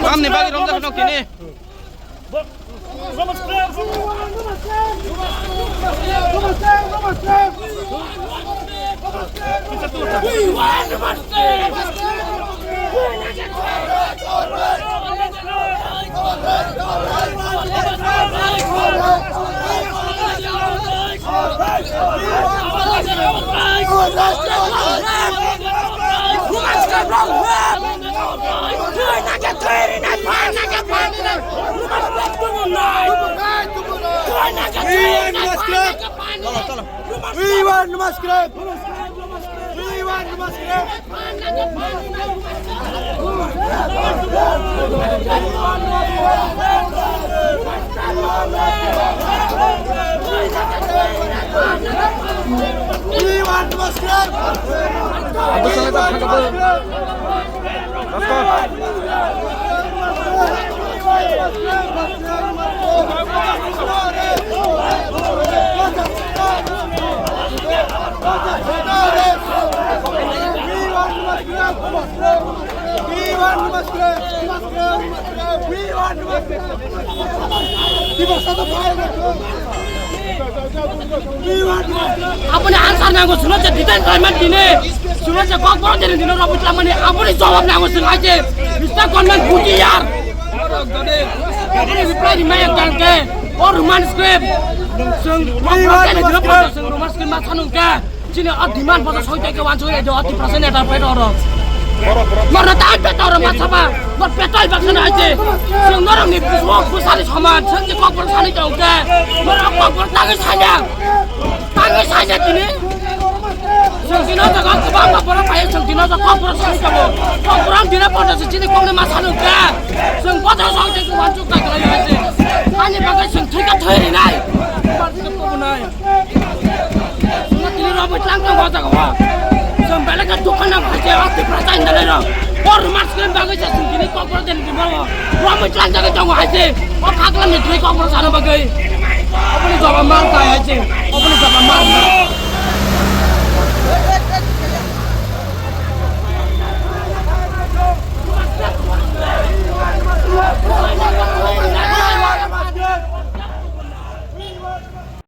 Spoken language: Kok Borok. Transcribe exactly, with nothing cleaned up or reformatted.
Tamni bagwi romjak no kini. We want Namaskar! We want Namaskar! We want Namaskar! We want Namaskar! Aboni answer nango, suno je detain khlaimani dine, suno je kokborok dine dine robo tlamani, aboni jawab nango chwng aje, Mister Government buji yar. Aboni reply rimai ang kang ke, o Roman script, chwng kokborok dine dine chwng Roman script ma sanung ke. Chini o demand bosa soi teke wan soi edo ati percent eta pet oro. Moro ta pet oro ma saba. Mor pet oi baksa na aje. Sing norong ni biswo busari saman. Sing ni kokbor sani tong ke. Moro kokbor tangi sanya. Tangi sanya tini. Sing dino jaga kebang ma boro paye sing dino jaga kokbor sani tong. Kokbor ang dina pada si chini kong ni ma sanu ke. Sing bosa soi teke wan soi teke aje. Ani bagai sing thika thoi ri nai. Suma tini robo tlang tang hoja gawa. Sum belai ka dukhan nang haje ati prasai ndalai ro. Por mas kren bagai sa sum tini kokbor den di bawa. Robo tlang jaga tang haje. O khaklam ni tui kokbor sana bagai. Apni jawab mal kai haje. Apni jawab